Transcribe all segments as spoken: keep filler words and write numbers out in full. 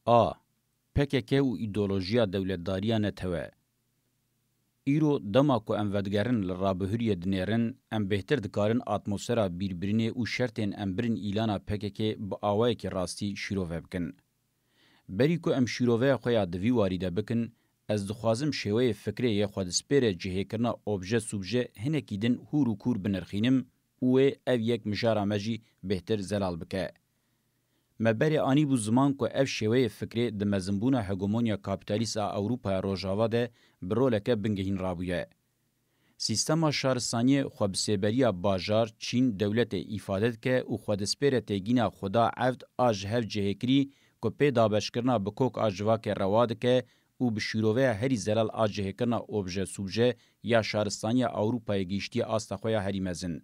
A. P K K û îdeolojiya dewletdariya netewe. Îro dema ku em vedigerin li rabihuriyê dinêrin, em bêhtir dikarin atmosfera bîrbirinê û şertên em birin îlana P K K bi awayekî rastî şîrove bikin. Berî ku em şîroveya xwe ya di vî warî de bikin, ez dixwazim şêweyê fikrê yê xwedispêre cihêkirina obje-subje hinekî din hûr û kûr binirxînim û wê ev yek mijara me jî bêhtir zelal bike. Me berê anîbû ziman ku ev şêweyê fikrê di mezinbûna hegemonya kapîtalîst a Ewropaya Rojava de bi roleke bingehîn rabûye. Sîstema şaristaniyê xwe bi sêberiya bajar, çîn, dewletê îfade dike û xwedispêre têgîna xuda evd a ji hev cihêkirî ku pê dabeşkirina bi kok a civakê rewa dike û bi şîroveya herî zelal a cihêkirina obje-subje ya şaristaniya Ewropayê gihîştiye asta xwe ya herî mezin.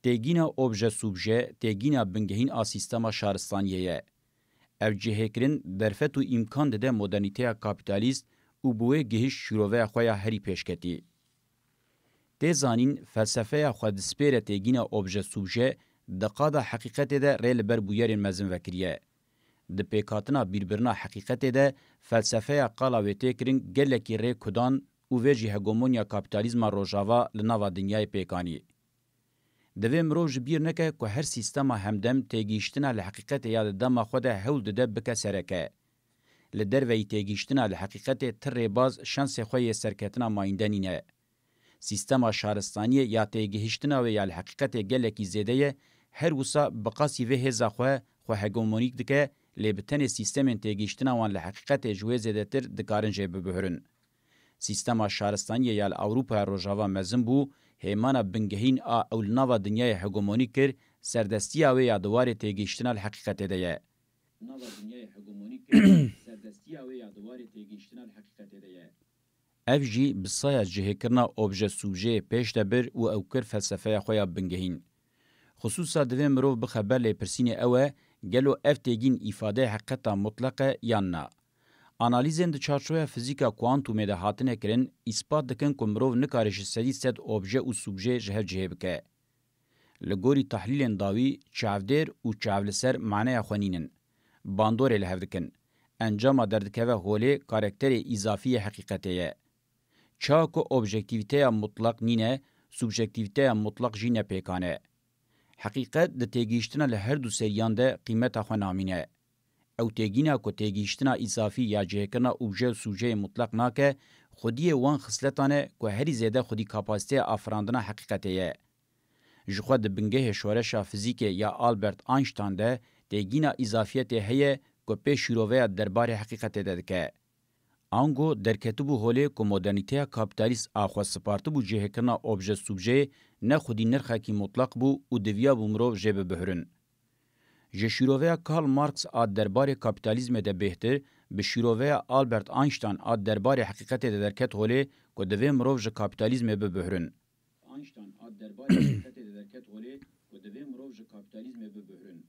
Têgîna obje-subje, têgîna bingehîn a sîstema şaristaniyê ye. Ev cihêkirin derfet û îmkan dide modernîteya kapîtalîst û bi wê gihişt şîroveya xwe ya herî pêşketî. Tê zanîn, felsefeya xwedispêre têgîna obje-subje di qada heqîqetê de rê li ber bûyerên mezin vekiriye. Di pêkhatina bîrbirina heqîqetê de felsefeya qala wê tê kirin gelekî rê kudan û vê jî hegemonya kapîtalîzma rojava li nava dinyayê pêk anî. Divê mirov ji bîr neke ku her sîstema hemdem têgihiştina li heqîqetê ya di dema xwe de hewl dide bike sereke. Li derveyî têgihiştina li heqîqetê ti rêbaz şansê xwe yê serketina mayînde nîne. Sîstema şaristaniyê ya têgihiştina wê ya li heqîqetê gelekî zêde ye, her wisa bi qasî vê hêza xwe, xwe hegemonîk dike, lê bi tenê sîstemên têgihiştina wan li heqîqetê ji wê zêdetir dikarin jê bibihurin. Sîstema şaristaniyê ya li Ewropaya Rojava mezin bû, hêmana bingehîn a ew li nava dinyayê hegemonîk kir, serdestiya wê ya di warê têgihiştina li heqîqetê de ye. Nava dinyayê hegemonîk kir, serdestiya wê ya di warê têgihiştina li heqîqetê de ye. Ev jî bi saya cihêkirina obje-subjeyê pêş de bir û ew kir felsefeya xwe ya bingehîn. Xisûsa divê mirov bixe ber lêpirsînê ew e, gelo ev têgîn îfadeyê heqîqeta mutleq e yan na? Analîzên di çarçoveya fizîka kuantumê de hatine kirin, îspat dikin ku mirov nikare ji sedî sed obje û subjê ji hev cihê bike. Li gorî tahlîlên dawî, çavdêr û çav li ser maneya xwe nînin. Bandorê li hev dikin. Encama derdikeve holê karakterê îzafî yê heqîqetê ye. Çawa ku objektîvîteya mutlaq nîne, subjektîvîteya mutlaq jî ne pêkan e. Heqîqet di têgihiştina li her du seriyan de qîmeta xwe namîne. Ew têgîna ku têgihiştina îzafî ya cihêkirina obje û subjeyê mutlaq nake, xwediyê wan xisletan e ku herî zêde xwedî kapasiteya afirandina heqîqetê ye. Ji xwe di bingehê şoreşa fizîkê ya Albert Einstein de têgîna îzafiyetê heye ku pê şîroveya derbarê heqîqetê de dike. Ango derketibû holê ku modernîteya kapîtalîst a xwe sipartibû cihêkirina obje-subjeyê ne xwedî nirxekî mutlaq bû û diviyabû mirov jê bibihurin. Ji şîroveya Karl Marx a derbarê kapîtalîzmê de bêhtir, bi şîroveya Albert Einstein a derbarê heqîqetê de derket holê ku divê mirov ji kapîtalîzmê bibihurin. Einstein a derbarê heqîqetê de derket holê ku divê mirov ji kapîtalîzmê bibihurin.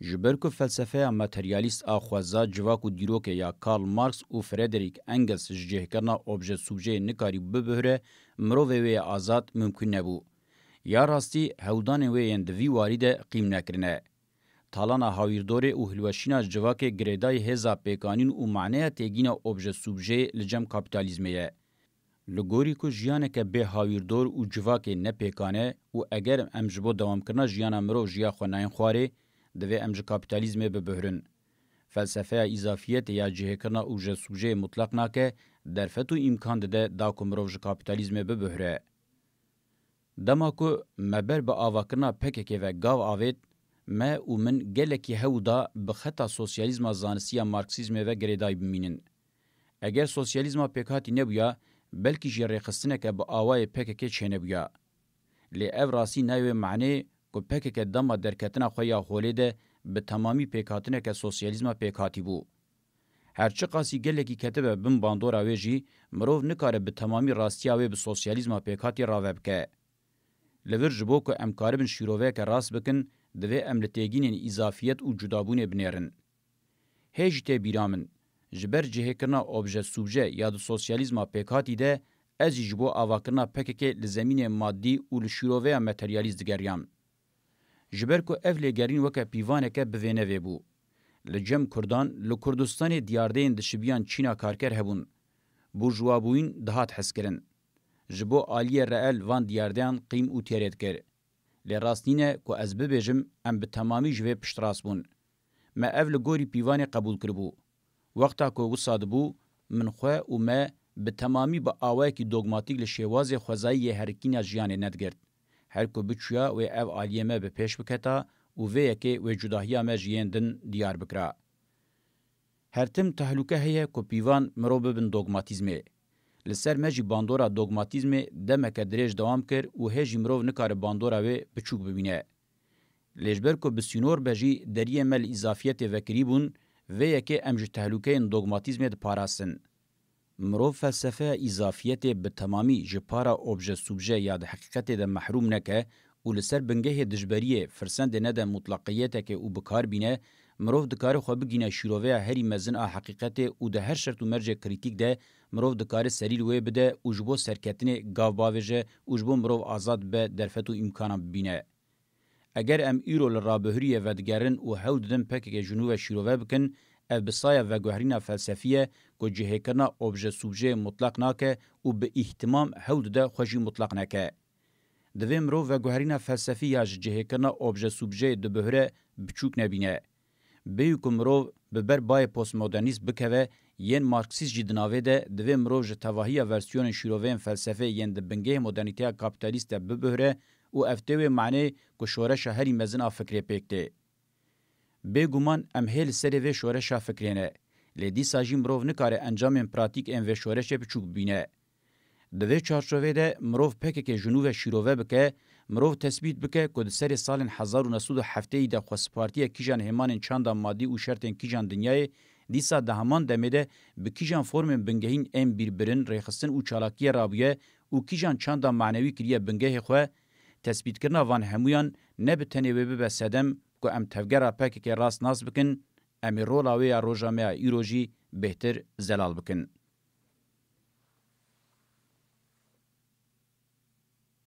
Ji ber ku felsefeya materyalîst a xweza civak û dîrokê ya Karl Marx û Frederick Engels ji cihkirina obje-subjeyê nikarîbû bibihure, mirovê wê yê azad mimkûn nebû. Ya rastî, hewldanên wê yên di vî warî de qîm nekirine. Talana hawîrdorê û hilweşîna civakê girêdayî hêza pêkanîn û maneya têgîna obje-subjeyê li cem kapîtalîzmê ye. Li gorî ku jiyaneke bê hawîrdor û civakê ne pêkan e û eger em ji bo dewamkirina jiyana mirov jiya xwe nayên xwarê, divê em ji kapîtalîzmê bibihirin. Felsefeya îzafiyetê ya cihêkirina obje-subjeyê mutlaq nake, derfet û îmkan dide da ku mirov ji kapîtalîzmê bibihire. Dema ku me ber bi avakirina P K K ve gav avêt, me û min gelekî hewl da bi xeta sosyalîzma zanistî ya marksîzmê ve girêdayî bimînin. Eger sosyalîzma pêkhatî nebûya, belkî jî rêxistineke bi awayê P K K çênebûya. Lê ev rastî nayê wê maneyê ku P K K dema derketina xwe ya holê de bi temamî pêkhatineke sosyalîzma pêkhatî bû. Her çiqasî gelekî ketibe bin bandora wê jî, mirov nikare bi temamî rastiya wê bi sosyalîzma pêkhatî rave bike. Li vir ji bo ku em karibin şîroveyeke rast bikin, divê em li têgînên îzafiyet û cudabûnê binêrin. Hê jî tê bîra min, ji ber cihêkirina obje-subje ya di sosyalîzma pêkhatî de, ez jî ji bo avakirina P K K li zemînê madî û li şîroveya materyalîst digeriyam. Ji ber ku ev lêgerîn weke pîvaneke bi vênevê bû. Li cem Kurdan li Kurdistanê diyardeyên dişibiyan çîna karker hebûn. Burjuwabûyîn dihat hezkirin. Ji bo aliyê reel van diyardeyan qîm û têrê dikir. Lê rast nîne ku ez bibêjim em bi temamî ji vê piştrast bûn. Me ev li gorî pîvanê qebûl kiribû. Wexta ku wisa dibû, min xwe û me bi temamî bi awayekî dogmatîk li şêwazê xwezayî yê herikîna jiyanê nedigirt. Her ku biçûya wê ev aliyê me bi pêş biketa û vê yekê wê cudahiya me ji yên din diyar bikira. Her tim tehlûke heye ku pîvan mirov bibin dogmatîzmê. Li ser me jî bandora dogmatîzmê demeke dirêj dewam kir û hê jî mirov nikare bandora wê biçûk bibîne. Lê ji ber ku bi sînor be jî deriyê me li îzafiyetê vekirî bûn, vê yekê em ji tehlûkeyên dogmatîzmê diparastin. Mirov felsefeya îzafiyetê bi temamî ji para obje subje ya di heqîqetê de mehrûm neke û li ser bingehê dijberiyê firsendê nede mutlaqiyeteke û bi kar bîne, mirov dikare xwe bigîne şîroveya herî mezin a heqîqetê û di her şert û mercê krîtîk de mirov dikare serî li wê bide û ji bo serketinê gav bavêje û ji bo mirov azad be derfet û îmkanan bibîne. Eger em îro li rabihuriyê vedigerin û hewl didin P K K ji nû ve şîrove bikin, ev bi saya veguherîna felsefî ye ku cihêkirina obje-subjeyê mutlaq nake û bi îhtimam hewl dide xwe jî mutlaq neke. Divê mirov veguherîna felsefî ya ji cihêkirina obje-subjeyê dibihure biçûk nebîne. Bêyî ku mirov bi ber bayê postmodernîst bikeve, yên marksîst jî di navê de, divê mirov ji tevahiya versiyonên şîroveyên felsefê yên di bingehê modernîteya kapîtalîst de bibihure û ev tê wê maneyê ku şoreşa herî mezin a fikrê pêk tê. Bêguman em hê li serê vê şoreşa fikrê ne, lê dîsa jî mirov nikare encamên pratîk ên vê şoreşê biçûk bibîne. Di vê çarçovê de mirov P K K ji nû ve şîrove bike, mirov tesbît bike ku di serê salên hezar û neh sed û heftê de xwespartiye kîjan hêmanên çanda madî û şertên kîjan dinyayê, dîsa di heman demê de bi kîjan formên bingehîn ên bîrbirin, rêxistin û çalakiyê rabûye û kîjan çanda manewî kiriye bingehê xwe, tesbîtkirina van hemûyan ne bi tenê wê bibe sedem ku em tevgera P K K rast nas bikin, em ê rola wê ya roja me ya îro jî bêhtir zelal bikin.